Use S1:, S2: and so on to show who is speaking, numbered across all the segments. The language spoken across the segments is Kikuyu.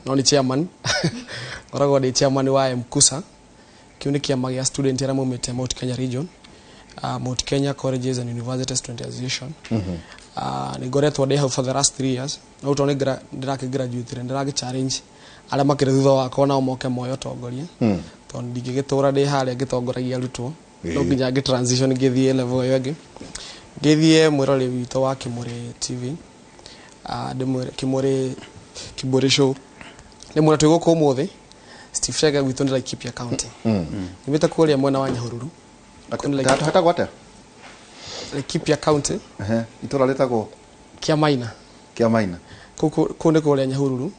S1: No nĩ chairman, ngoragwo ndĩ chairman wa MKUSA. Kĩu nĩ kĩama gĩa student arĩa maumĩte Mount Kenya region, Mount Kenya Colleges and Universities Student Association. Nĩ ngoretwo ndĩ hau for the last 3 years, no tondũ nĩ ndĩrakĩ graduate, ndĩragĩ challenge arĩa makĩrĩ thutha wakwa nao moke moe ũtongoria, tondũ ndingĩgĩtũra ndĩ harĩa ngĩtongoragia arutwo. No nginya ngĩ transition ngĩthiĩ level ĩyo ĩngĩ. Ngĩthiĩ mwĩrori witũ wa Kĩmũrĩ TV, ndĩmwĩre Kĩmũrĩ, Kĩmũrĩ Show, ndĩmwĩre twĩ gũkũ ũmũthĩ. Steve Chege gwitũ nĩ Laikipia County, nyumĩte kũrĩa mwena wa Nyahururu. Kũu nĩ Laikipia.
S2: Hetagwo atĩa?
S1: Laikipia County.
S2: Ehe, itũra rĩtagwo?
S1: Kĩamaina.
S2: Kĩamaina.
S1: Kũu nĩ kũrĩa Nyahururu,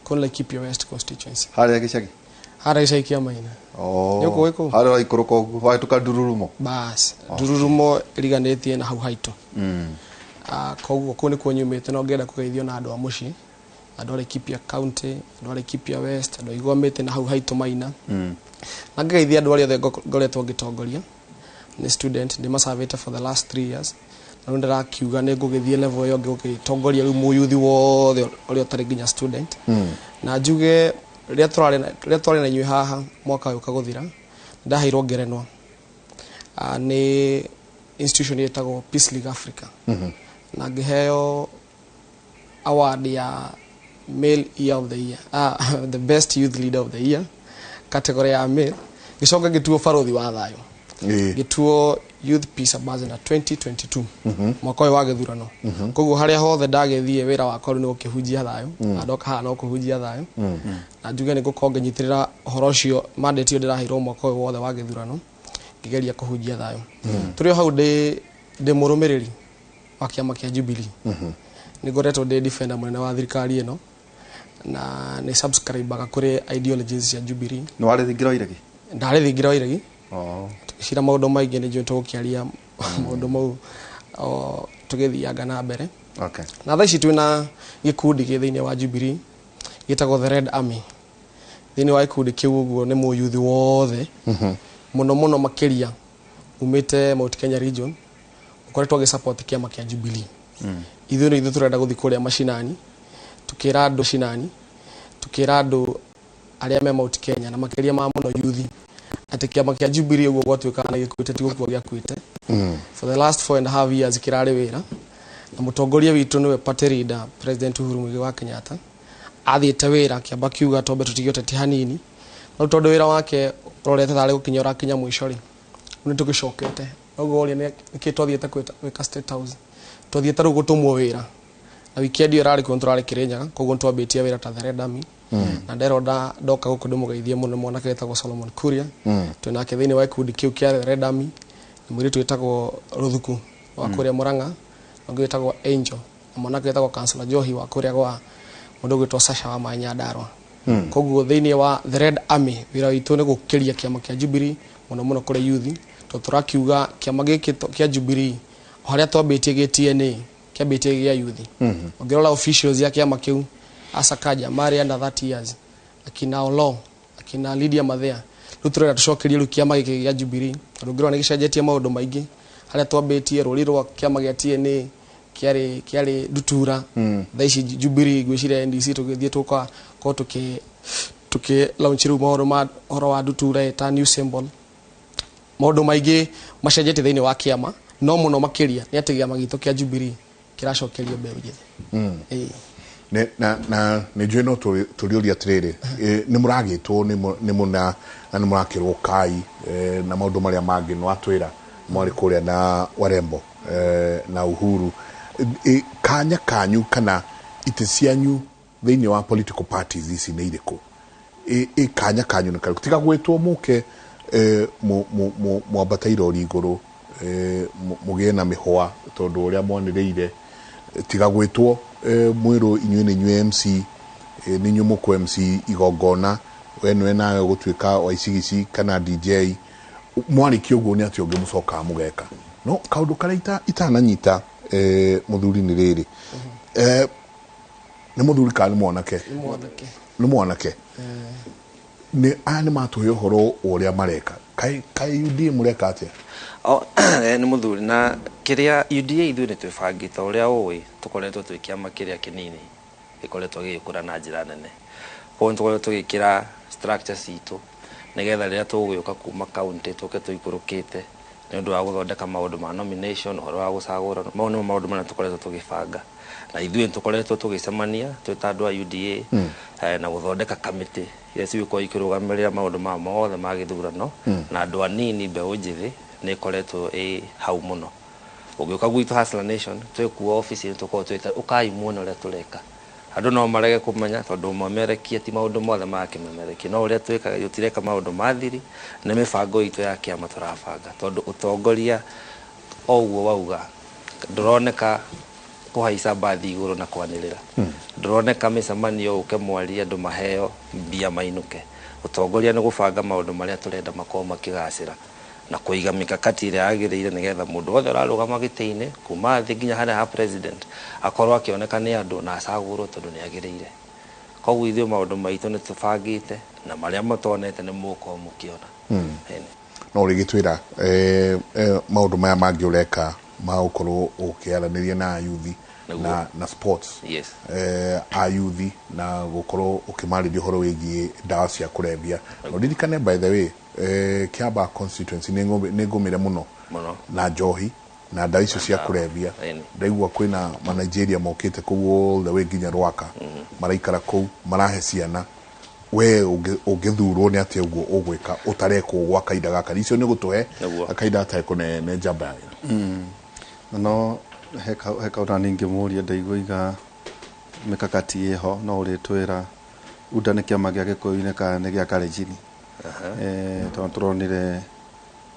S1: kũu nĩ Laikipia West constituency.
S2: Harĩa gĩcagi?
S1: Harĩa gĩcagi Kĩamaina.
S2: Oh.
S1: Nĩ ũkũĩ kũu?
S2: Harĩa waikũrũka ũguo wahĩtũka Ndururumo.
S1: Bas, Ndururumo ĩriganĩtie na hau haitũ. Koguo kũu nĩkuo nyumĩte, no ngĩenda kũgeithio na andũ a mũciĩ, andũ a Laikipia County, andũ a Laikipia West, andũ a Igwamĩte na hau haitũ Maina, na ngĩgeithia andũ arĩa othe ngoretwo ngĩtongoria nĩ student ndĩmacavĩte for the last 3 years. Na rĩu ndĩrakiuga nĩ ngũgĩthiĩ level ĩyo ĩngĩ gũgĩtongoria rĩu mũyuthi wothe ũrĩa ũtarĩ nginya student. Na njuge rĩrĩa twarĩ na inyuĩ haha mwaka ũyũ ũkagũthira, ndaheirwo ngerenwa nĩ institution ĩtagwo Peace League Africa, na ngĩheo award ya male year of the year, the best youth leader of the year, category ya male. Gĩcoka ngĩtuo barothi wa thayũ, gĩtuo Youth Peace Ambassador 2022, mwaka ũyũ wa gĩthurano. Koguo harĩa hothe ndagĩthiĩ, wĩra wakwa rĩu nĩ gũkĩhunjia thayũ. Andoka haha no kũhunjia thayũ, na njuge nĩ ngũkorwo ngĩnyitĩrĩra ũhoro ũcio, mandate ĩyo ndĩraheirwo mwaka ũyũ wothe wa gĩthurano, ngĩgeria kũhunjia thayũ. Tũrĩ o hau, ndĩ mũrũmĩrĩri wa kĩama kĩa Jubilee. Nĩ ngoretwo ndĩ defender mũnene wa thirikari ĩno, na nĩ subscribe-aga kũrĩ ideologies cia Jubilee.
S2: Nĩ warĩ thingira wa iregi?
S1: Ndarĩ thingira wa iregi.
S2: Oh.
S1: Tũgĩcira maũndũ maingĩ, nĩ njũĩ tũgũkĩaria maũndũ mau o tũgĩthianga na mbere. Na thaa ici twĩna gĩkundi gĩ thĩinĩ wa Jubilee gĩtagwo The Red Army. Thĩinĩ wa gĩkundi kĩu ũguo nĩ mũyuthi wothe, mũno mũno makĩria umĩte Mount Kenya region, ũkoretwo agĩsupport kĩama kĩa Jubilee. Ithuĩ nĩ ithuĩ tũrenda gũthiĩ kũrĩa macinani, tukĩra andũ cinani, tukĩra andũ arĩa me Mount Kenya na makĩria ma mũno yuthi atĩ kĩama kĩa Jubilee ũguo gwatuĩkaga nĩ gĩkuĩte, ti gũkua gĩakuĩte. For the last 4.5 years kĩrarĩ wĩra na mũtongoria witũ, nĩwe party leader, President Uhuru Muigai wa Kenyatta. Athiĩte wĩra kĩamba kiuga tombe tũtige ũteti hanini, no tondũ wĩra wake ũrorete tarĩ gũkinya ũrakinya mũico rĩ, rĩu nĩ tũgĩcokete. Ũguo ũrĩa nĩkĩ twathiĩte gwĩka State House, twathiĩte rĩu gũtũmwo wĩra, na weekend ĩyo ĩrarĩ kuo tũrarĩ Kĩrĩnyaga. Koguo nĩ twambĩtie wĩra ta The Red Army. Na nderwo ndoka gũkũ ndĩmũgeithie mũno mwanake wĩtagwo Solomon Kuria, twĩ nake thĩinĩ wa gĩkundi kĩu kĩa The Red Army, na mũirĩtu wĩtagwo Rũthuku wa kũrĩa Murang'a, na ũngĩ wĩtagwo Angel, na mwanake wĩtagwo Councillor Johi wa kũrĩa gwa mũndũ ũgwĩtwo Sasha wa Maĩ Nyandarua. Koguo thĩinĩ wa The Red Army, wĩra witũ nĩ gũkĩria kĩama kĩa Jubilee mũno mũno kũrĩ youth, tondũ tũrakiuga kĩama gĩkĩ kĩa Jubilee, o harĩa twambĩtie gĩ TNA, kĩambĩtie gĩa youth. Ũngĩrora officials ya kĩama kĩu, Asakaja marĩ under 30 years, akina Olo, akina Lydia Mathea. Rĩu tũrenda tũcokerie rĩu kĩama gĩkĩ gĩa Jubilee, tondũ ũngĩrora nĩ gĩcenjetie maũndũ maingĩ. Harĩa twambĩtie rũri rwa kĩama gĩa TNA kĩarĩ ndutura, thaa ici Jubilee, ngwĩciria NDC tũgĩthiĩ tũkakorwo tũkĩ launch rĩu maũndũ ma ũhoro wa ndutura ta new symbol. Maũndũ maingĩ macenjetie thĩinĩ wa kĩama, no mũno makĩria nĩ atĩ kĩama gitũ kĩa Jubilee kĩracokerio mbeũ njĩthĩ. Ĩĩ.
S3: Na nĩ njũĩ no tũrĩũria atĩrĩrĩ, nĩ mũragĩtwo nĩ mũna na nĩ mũrakĩrwo kai na maũndũ marĩa mangĩ nĩ watwĩra mwarĩ kũrĩa na Warembo na Uhuru. Kanya kanyu kana itĩ cianyu thĩinĩ wa political parties ici nĩ irĩkũ? Ĩ kanya kanyu nĩ karĩkũ tiga gwĩtwo mũke mwambate irori igũrũ, mũgĩe na mĩhwa tondũ ũrĩa mwanĩrĩire, tiga gwĩtwo mwĩrwo inyuĩ nĩ inyuĩ MC, nĩ inyuĩ mũkũ MC igongona, we nĩwe nawe gũtuĩka wa icigici kana DJ. Mwarĩkia ũguo nĩ atĩ ũngĩ mũcokaga mũgeka no kaũndũ karĩa itananyita, mũthuri, nĩ rĩrĩ, nĩ mũthuri kana nĩ mwanake?
S1: Nĩ mwanake.
S3: Nĩ mwanake. Nĩ aya nĩ matũhe ũhoro wa ũrĩa mareka. Kaĩ UDA mũreka atĩa?
S4: O, nĩ mũthuri na kĩrĩa UDA, ithuĩ nĩ twĩbangĩte ũrĩa ũĩ tũkoretwo twĩ kĩama kĩrĩa kĩnini. Gĩkoretwo gĩgĩkũra na njĩra nene. Koguo nĩ tũkoretwo tũgĩkĩra structure citũ nĩgetha rĩrĩa tũgũgĩũka kuma county tũke tũikũrũkĩte nĩ ũndũ wa gũthondeka maũndũ ma nomination, ũhoro wa gũcagũra. Mau nĩmo maũndũ marĩa tũkoretwo tũgĩbanga, na ithuĩ nĩ tũkoretwo tũgĩcemania twĩ ta andũ a UDA na gũthondeka kamĩtĩ iria cigũkorwo ikĩrũgamĩrĩra maũndũ maya mothe ma gĩthurano, na andũ anini, mbeũ njĩthĩ nĩ ĩkoretwo ĩ hau mũno. Ũngĩũka gwitũ Hustler Nation, twĩ kuo obici-inĩ, tũkoragwo twĩta ũkai muone ũrĩa tũreka. Andũ no marege kũmenya tondũ mamerekia ti maũndũ mothe marakĩmemerekia, no ũrĩa twĩkaga, tũtireka maũndũ ma thiri, nĩ mĩbango itũ ya kĩama tũrabanga, tondũ ũtongoria o ũguo wauga ndũroneka kũhaica mbathi igũrũ na kwanĩrĩra, ndũroneka mĩcemanio ũke mwarie andũ maheo mbia mainũke. Ũtongoria nĩ gũbanga maũndũ marĩa tũrenda makorwo makĩgacĩra na kũiga mikakati ĩrĩa yagĩrĩire, nĩgetha mũndũ wothe ũrarũgama gĩtĩ-inĩ kuma thĩ nginya harĩa ha president akorwo akĩoneka nĩ andũ na acagũrwo tondũ nĩ agĩrĩire. Koguo ithuĩ maũndũ maitũ nĩ tũbangĩte, na marĩa mũtonete nĩ mũgũkorwo mũkĩona. Ĩni.
S3: No ũrĩgĩtwĩra maũndũ maya mangĩ ũreka ma gũkorwo ũkĩaranĩria na ayuthi
S4: Nĩguo.
S3: na sports, ayuthi na gũkorwo ũkĩmarĩria ũhoro wĩgiĩ ndawa cia kũrebia. Na ũririkane, by the way, Kiambaa constituency nĩ ngũmĩre mũno
S4: Mũno.
S3: na njohi na ndawa icio cia
S4: Ndawa.
S3: kũrebia.
S4: Ĩni.
S3: Ndaigua kwĩna manigeria mokĩte kũu all the way nginya Rwaka, maraikara kũu, marahe ciana. We ũngĩthurwo nĩ atĩa ũguo ũgwĩka ũtarekwo gwa kahinda gaka? Icio nĩ gũtũhe
S4: Nĩguo.
S3: kahinda gatarĩ kũnene njamba ya wĩra.
S2: Na no he kaũndũ ningĩmũria. Ndaigua iga mikakati ĩho, no ũrĩtwĩra UDA nĩ kĩama gĩa Gĩkũyũ-inĩ kana nĩ gĩa Kalenjin? Tondũ tũronire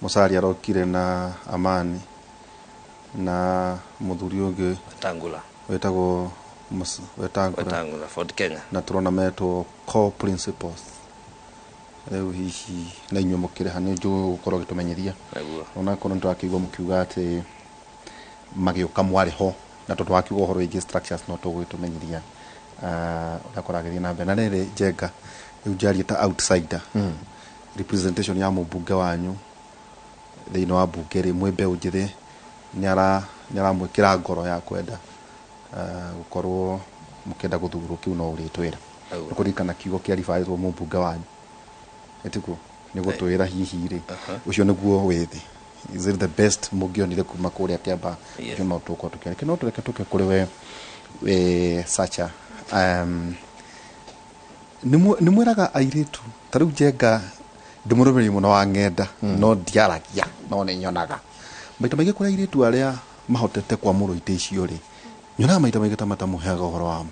S2: Musalia arokire na Amani na mũthuri ũngĩ
S4: Wetangula.
S2: wĩtagwo Wetangula.
S4: Wetangula, Ford Kenya.
S2: Na tũrona metwo core principles. Rĩu hihi na inyuĩ mũkĩrĩha nĩ njũĩ gũkorwo gĩtũmenyithia?
S4: Nĩguo.
S2: Onakorwo nĩ tũrakĩigua mũkiuga atĩ magĩũka mwarĩ ho, na tondũ wakiuga ũhoro wĩgiĩ structures, no tũgũgĩtũmenyithia ũrĩa kũragĩthiĩ na mbere. Na rĩrĩ, Njenga, rĩu njarie ta outsider, representation ya mũmbunge wanyu thĩinĩ wa mbunge rĩ, mwĩ mbeũ njĩthĩ, nĩ aramwĩkĩra ngoro ya kwenda gũkorwo mũkĩenda gũthurwo? Kĩu no ũrĩtwĩra.
S4: Nĩguo.
S2: Nĩ kũririkana kiugo kĩa ribarĩtwo mũmbunge wanyu ĩtiguo nĩ gũtwĩra hihi rĩ, ũcio nĩguo wĩthĩ, is it the best mũngĩonire kuma kũrĩa Kĩambaa?
S4: Yes.
S2: Ũcio no tũkorwo tũkĩaria. No tũreke tũke kũrĩ we, Sacha. Nĩ mwĩraga airĩtu ta rĩu Njenga, ndĩ mũrũmĩrĩri mũno wa ng'enda, no ndiaragia, no nĩ nyonaga maita maingĩ kũrĩ airĩtu arĩa mahotete kwamũrwo itĩ icio rĩ, nyonaga maita maingĩ ta matamũheaga ũhoro wamo,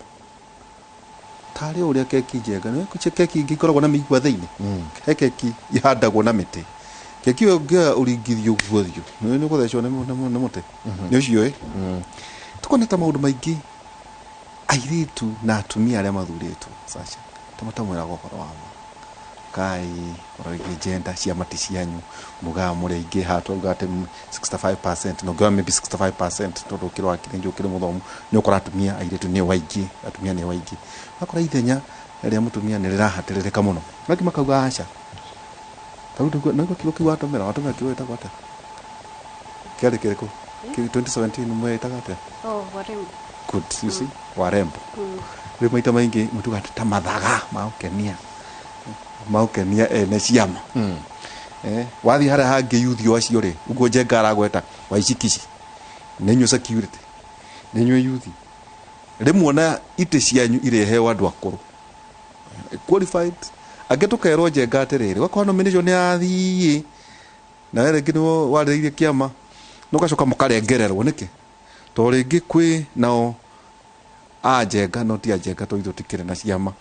S2: tarĩ ũrĩa keki. Njenga, nĩ keki ingĩ ikoragwo na mĩigua thĩinĩ, he keki ihandagwo na mĩtĩ. Keki ĩyo ũngĩoya ũringithio ũguo ũthiũ nĩ ũgũthecwo nĩ mũtĩ nĩ ũcio ĩ. Tukona ta maũndũ maingĩ airĩtu na atumia arĩa mathurĩtwo, Sasha, ta matamwĩraga ũhoro wamo kai ũhoro wĩgiĩ gender. Ciama ti cianyu, mugaga mũrĩ aingĩ haha, twauga atĩ 65%, na ũngĩoya maybe 65%, tondũ ũkĩrĩ wa kĩrĩnjũ, ũkĩrĩ mũthomu, nĩ ũkora atumia, airĩtu nĩo aingĩ, atumia nĩo aingĩ. Wakora ithenya rĩa mũtumia nĩ rĩrahatĩrĩrĩka mũno. Angĩ makauga aca. Ta rĩu naigua kiugo kĩu watũmĩra kiugo gĩtagwo atĩa, kĩarĩ kĩrĩkũ? 2017 mwĩtaga atĩa?
S5: Oh, warembo.
S2: Good, you see, warembo. Rĩu maita maingĩ mũtuga atĩ ta mathaga magũkenia ene ciama. Wathiĩ harĩa hangĩ, yuthi o acio rĩ, ũguo Njenga aragweta waicikici, nĩ inyuĩ security, nĩ inyuĩ yuthi. Rĩmwe ona itĩ cianyu ireheo andũ akũrũ qualified angĩ, tũkerwo, Njenga, atĩrĩrĩ, wakorwo nomination nĩ yathiĩ na we rĩngĩ nĩwe warĩrĩirie kĩama, na ũgacoka mũkarengererwo nĩkĩ? Tondũ rĩngĩ kwĩ nao a Njenga, no ti a Njenga, tondũ ithuĩ tũtikĩrĩ na ciama,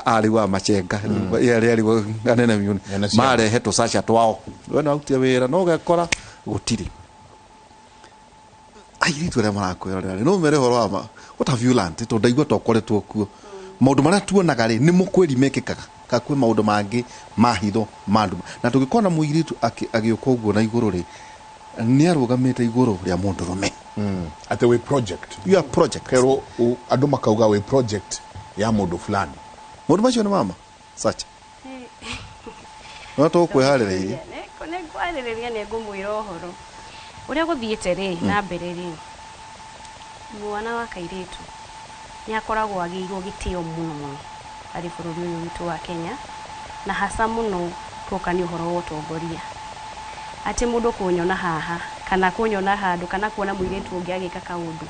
S2: arĩu a macenga arĩa arĩu anene miũ
S3: Ene ciama.
S2: Marehe tũcaca twao, we no arutie wĩra, no ũgekora gũtirĩ airĩtu arĩa marakwĩrorera rĩ, no mere ũhoro wa ma. What have you learned? Tondũ ndaigua ta ũkoretwo kuo, maũndũ marĩa tuonaga rĩ, nĩ mũkwĩri mekĩkaga ka kwĩ maũndũ mangĩ ma hitho ma nduma? Na tũngĩkona mũirĩtu agĩũka ũguo na igũrũ rĩ, nĩ arũgamĩte igũrũ rĩa mũndũrũme.
S3: Atĩ wĩ project.
S2: You are project.
S3: Kerwo andũ makauga wĩ project ya mũndũ fulani.
S2: Maũndũ macio nĩ mama sacha no tũkwĩharĩrĩirie.
S5: Nĩ ngwarĩrĩria, nĩ ngũmwĩra ũhoro ũrĩa gũthiĩte rĩ na mbere rĩ, mwana wa kairĩtu Nĩ akoragwo agĩirwo gĩtĩo mũno mũno harĩ bũrũri ũyũ witũ wa Kenya, na hasa mũno tuoka nĩ ũhoro wa ũtongoria. Atĩ mũndũ kũnyona haha kana kũnyona handũ kana kuona mũirĩtu ũngĩ agĩka kaũndũ,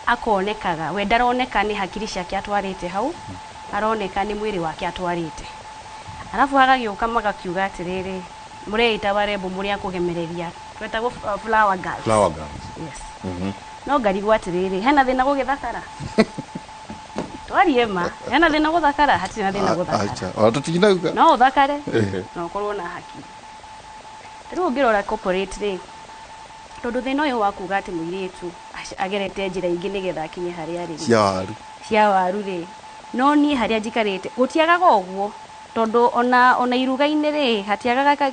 S5: akonekaga we ndaroneka nĩ hakiri ciake atwarĩte hau, aroneka nĩ mwĩrĩ wake atwarĩte. Arabu hagagĩũka magakiuga atĩrĩrĩ, mũreĩta warembo mũrĩ a kũgemereria, twetagwo flower girls.
S3: Flower girls.
S5: Yes. No ngarigwo atĩrĩrĩ, hena thĩna gũgĩthakara? Twarie ma, hena thĩna gũthakara? Hatirĩ na thĩna gũthakara.
S2: Acha, ona tũtinauga.
S5: No ũthakare na ũkorwo na hakiri. Rĩu ũngĩrora corporate rĩ, tondũ thĩna ũyũ wa kuga atĩ mũirĩtu agerete njĩra ingĩ nĩgetha akinye harĩa arĩ rĩ,
S2: Cia waru.
S5: Cia waru rĩ, no niĩ harĩa njikarĩte gũtiagaga ũguo, tondũ ona iruga-inĩ rĩ hatiagaga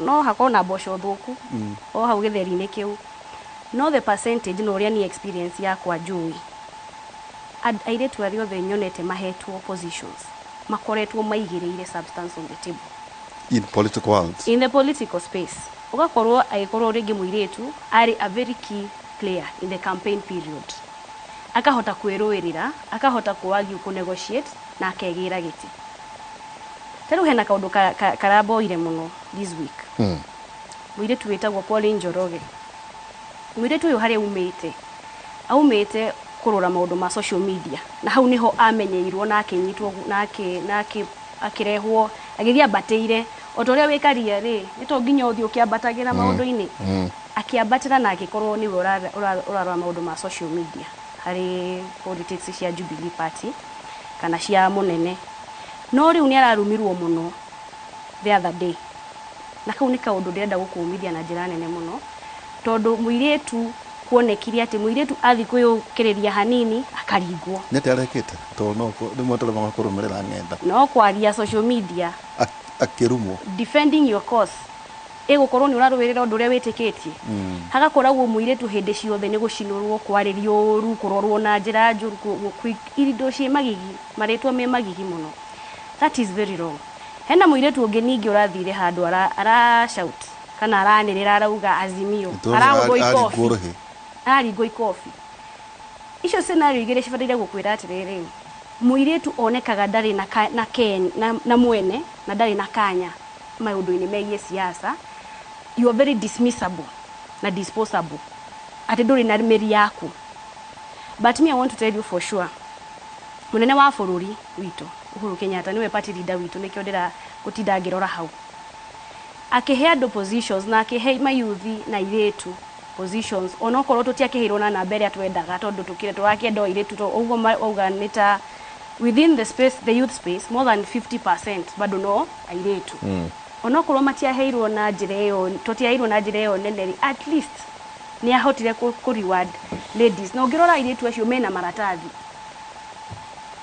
S5: no hakorwo na mboco thũku o hau gĩtheri-inĩ kĩu. No the percentage na ũrĩa niĩ experience yakwa njũĩ, airĩtu arĩa othe nyonete mahetwo positions makoretwo maigĩrĩire substance on the table.
S2: In political world.
S5: In the political space, ũgakorwo agĩkorwo rĩngĩ mũirĩtu arĩ a very key player in the campaign period, akahota kwĩrũĩrĩra, akahota kũ-argue, kũ-negotiate na akegĩra gĩtĩ. Ta rĩu hena kaũndũ karamboire mũno this week. Mũirĩtu wĩtagwo Pauline Njoroge. Mũirĩtu ũyũ harĩa aumĩte, aumĩte kũrora maũndũ ma social media, na hau nĩho amenyeirwo na akĩnyitwo na akĩrehwo agĩthiĩ ambatĩire o ta ũrĩa wĩkaria rĩ, nĩ to nginya ũthiĩ ũkĩambatagĩra maũndũ-inĩ. Akĩambatĩra na agĩkorwo nĩwe ũrarora maũndũ ma social media harĩ politics cia Jubilee Party kana cia mũnene. No rĩu nĩ ararumirwo mũno the other day, na kau nĩ kaũndũ ndĩrenda gũkũmithia na njĩra nene mũno, tondũ mũirĩtu kuonekire atĩ mũirĩtu athiĩ kwĩyũkĩrĩria hanini akaringwo.
S2: Nĩ atĩa arekĩte? Tondũ no rĩmwe tũremaga kũrũmĩrĩra ng'enda.
S5: No kwaria social media.
S2: Akĩrumwo.
S5: Defending your cause, ĩgũkorwo nĩ ũrarũĩrĩra ũndũ ũrĩa wĩtĩkĩtie. Hagakoragwo mũirĩtu hĩndĩ ciothe nĩ gũcinũrwo, kwarĩrio ũru, kũrorwo na njĩra njũru, indo ciĩ magigi, marĩtwa me magigi mũno. That is very wrong. Hena mũirĩtu ũngĩ ningĩ ũrathire handũ ara shout kana aranĩrĩra arauga Azimio,
S2: Nĩtũrona
S5: aragũthwo
S2: aringwo
S5: ikobi.
S2: rũhĩ.
S5: Araringwo ikobi. Icio scenario igĩrĩ cibataire gũkwĩra atĩrĩrĩ, mũirĩtu onekaga ndarĩ na mwene na ndarĩ na kanya maũndũ-inĩ megiĩ siasa. You are very dismissible na disposable, atĩ ndũrĩ na mĩri yaku. But me, I want to tell you for sure, mũnene wa bũrũri witũ Uhuru Kenyatta nĩwe party leader witũ, nĩkĩo ndĩra gũtinda ngĩrora hau, akĩhe andũ positions na akĩhe mayuthi na airĩtu positions, onokorwo tũtiakĩheirwo na namba ĩrĩa twendaga, tondũ tũkĩre tũrakĩenda o airĩtu ũguo wauga nĩ ta within the space, the youth space, more than 50% bado no airĩtu. Onokorwo matiaheirwo na njĩra ĩyo, tũtiaheirwo na njĩra ĩyo nene rĩ, at least nĩ ahotire kũ reward ladies. Na ũngĩrora airĩtu acio mena maratathi.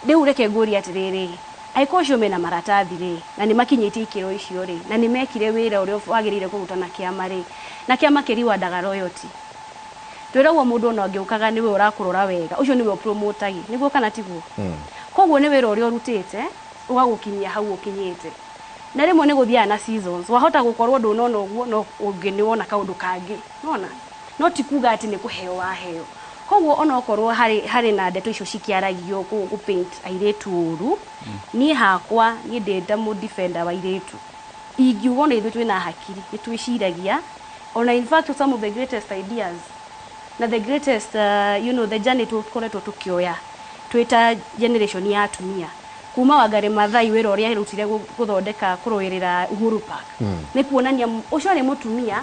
S5: Rĩu reke ngũrie atĩrĩrĩ, angĩkorwo acio mena maratathi rĩ, na nĩ makinyĩtie ikĩro icio rĩ, na nĩ mekire wĩra ũrĩa wagĩrĩire kũruta na kĩama rĩ, na kĩama kĩriwandaga royalty, twĩragwo mũndũ ona angĩũkaga nĩwe ũrakũrora wega, ũcio nĩwe ũpromotagi, nĩguo kana tiguo? Koguo nĩ wĩra ũrĩa ũrutĩte ũgagũkinyia hau ũkinyĩte. Na rĩmwe nĩ gũthiaga na seasons, wahota gũkorwo ndũnona ũguo, no ũngĩ nĩ wona kaũndũ kangĩ, nona no ti kuga atĩ nĩ kũheo waheo. Koguo onokorwo harĩ na ndeto icio cikĩaragio kũ paint airĩtu ũru, niĩ hakwa niĩ ndĩ ta mũ defender wa airĩtu, ingiuga ona ithuĩ twĩna hakiri, nĩ twĩciragia, ona in fact some of the greatest ideas na the greatest the journey tũkoretwo tũkĩoya twĩ ta generation ya atumia kuma Wangari Maathai, wĩra ũrĩa arutire gũthondeka kũrũĩrĩra Uhuru Park, nĩ kuonania ũcio arĩ mũtumia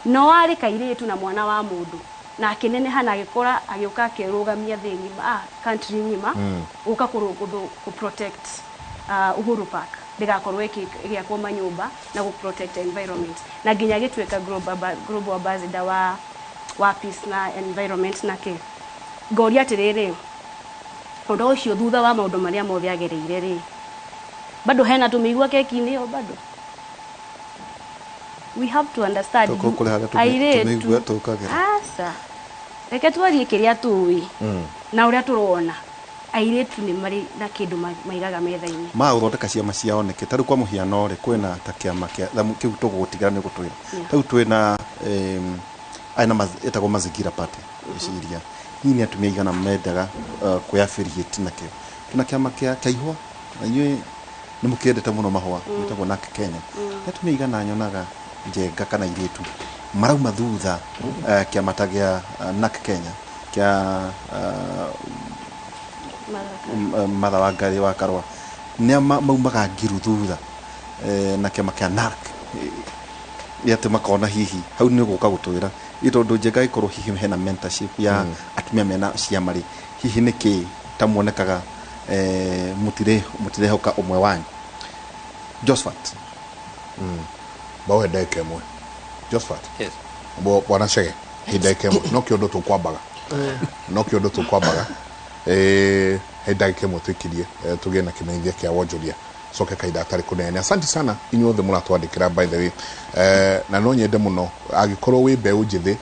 S5: no arĩ kairĩtu na mwana wa mũndũ, na akĩneneha na agĩkũra, agĩũka akĩrũgamia thĩ ng'ima, country ng'ima, gũka kũ protect Uhuru Park ndĩgakorwo ĩgĩakwo manyũmba na gũ protect environment, na nginya agĩtuĩka global ambassador wa peace na environment. Na kĩ ngoria atĩrĩrĩ, ũndũ ũcio thutha wa maũndũ marĩa mothe agereire rĩ, bado hena tũmĩigua keki-inĩ ĩyo? Bado we have to understand
S2: Tũkorwo kũrĩ harĩa
S5: airĩtu.
S2: Tũmĩigua tũkagĩra.
S5: Aca, reke twarie kĩrĩa tũĩ na ũrĩa tũrona, airĩtu nĩ marĩ na kĩndũ maigaga metha-inĩ.
S2: Ma gũthondeka ciama ciao nĩkĩ? Ta rĩu kwa mũhiano rĩ, kwĩna ta kĩama kĩa kĩu tũgũgũtigĩra nĩ gũtwĩra. Ta rĩu twĩna ĩna ĩtagwo Mazingira Party, ngwĩciria Hihi nĩ atumia aigana mendaga kwĩ affiliate nakĩo? Twĩna kĩama kĩa ihũa, na inyuĩ nĩ mũkĩendete mũno mahũa, gĩtagwo NARC Kenya. Nĩ atumia aigana nyonaga njenga kana airĩtu marauma thutha kĩama ta gĩa NARC Kenya kĩa Martha Wangari wa Karũa, nĩa maumaga ngiru thutha na kĩama kĩa NARC, atĩ makona hihi hau nĩ gũka gũtwĩra ĩ tondũ njenga ĩkorwo hihi hena mentorship ya atumia mena ciama rĩ, hihi nĩkĩ ta muonekaga mũtirehoka ũmwe wanyu? Josephat.
S3: Baũhe ndagĩka ĩmwe, Josephat.
S4: Yes.
S3: Bwana Chege, he ndagĩka ĩmwe, no kĩũndũ tũkwambaga, no kĩũndũ tũkwambaga, he ndagĩka ĩmwe tũikirie, tũgĩe na kĩmenyithia kĩa wonjoria, coke kahinda gatarĩ kũnene. Asante sana inyuothe mũratwandĩkĩra, by the way, na no nyende mũno angĩkorwo wĩ mbeũ njĩthĩ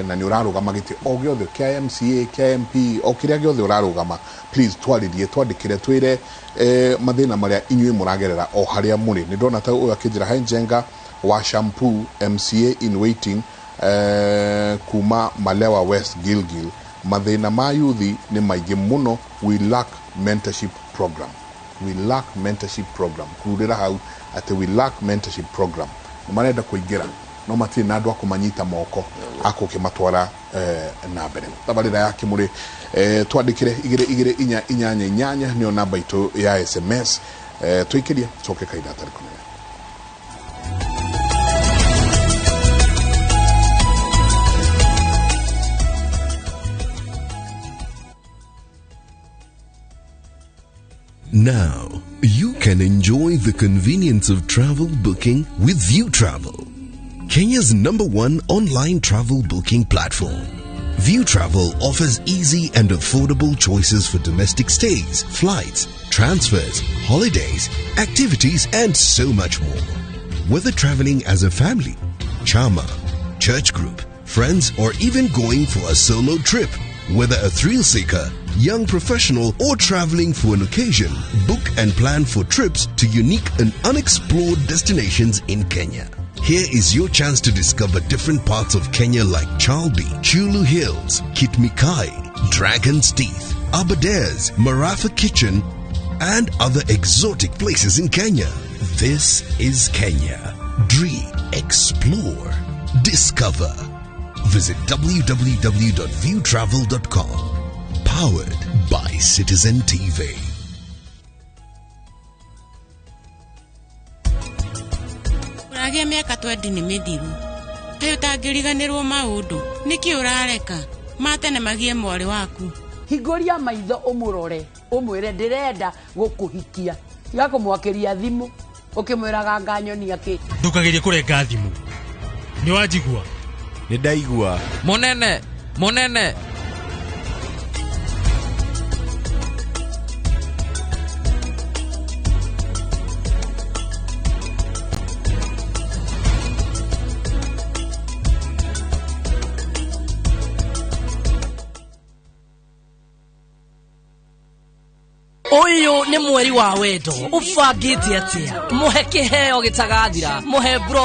S3: na nĩ ũrarũgama gĩtĩ o gĩothe kĩa MCA, kĩa MP, o kĩrĩa gĩothe ũrarũgama, please twarĩrie, twandĩkĩre, twĩre mathĩna marĩa inyuĩ mũragerera o harĩa mũrĩ. Nĩ ndona ta ũyũ akĩnjĩra, "Hi Njenga wa shampoo, MCA in waiting kuma Malewa West, Gilgil. Mathĩna ma yuthi nĩ maingĩ mũno. We lack mentorship program, we lack mentorship program." Kururĩra hau atĩ we lack mentorship program. Nĩ marenda kũingĩra no matirĩ na andũ a kũmanyita moko akũkĩmatwara na mbere. Tabarĩra ya Kĩmũrĩ, twandĩkĩre 22488, nĩyo namba itũ ya SMS. Tũikĩrie, coke kahinda gatarĩ kũnene.
S6: Now, you can enjoy the convenience of travel booking with Viutravel, Kenya's number one online travel booking platform. Viutravel offers easy and affordable choices for domestic stays, flights, transfers, holidays, activities, and so much more. Whether traveling as a family, chama, church group, friends, or even going for a solo trip, whether a thrill seeker, young professional, or traveling for an occasion, book and plan for trips to unique and unexplored destinations in Kenya. Here is your chance to discover different parts of Kenya like Chalbi, Chulu Hills, Kitmikai, Dragon's Teeth, Aberdares, Marafa Kitchen, and other exotic places in Kenya. This is Kenya. Dream, explore, discover. Visit www.viutravel.com. Powered by Citizen TV.
S7: Ũragĩa mĩaka 20 nĩ mĩthiru, kaĩ ũtangĩriganĩrwo maũndũ? Nĩkĩ ũrareka matene magie mwarĩ waku?
S8: Hingũria maitho ũmũrore, ũmwĩre ndĩrenda gũkũhikia. Tiga kũmwakĩria thimũ ũkĩmwĩraga nganyonia kĩ.
S9: Ndũkagerie kũrenga thimũ, nĩ wanjigua?
S10: Nĩ ndaigua.
S11: Mũnene, mũnene.
S12: Ũyũ nĩ mweri wa wendo, ũbangĩte atĩa? Mũhe kĩheo gĩtagathira, mũhe bro.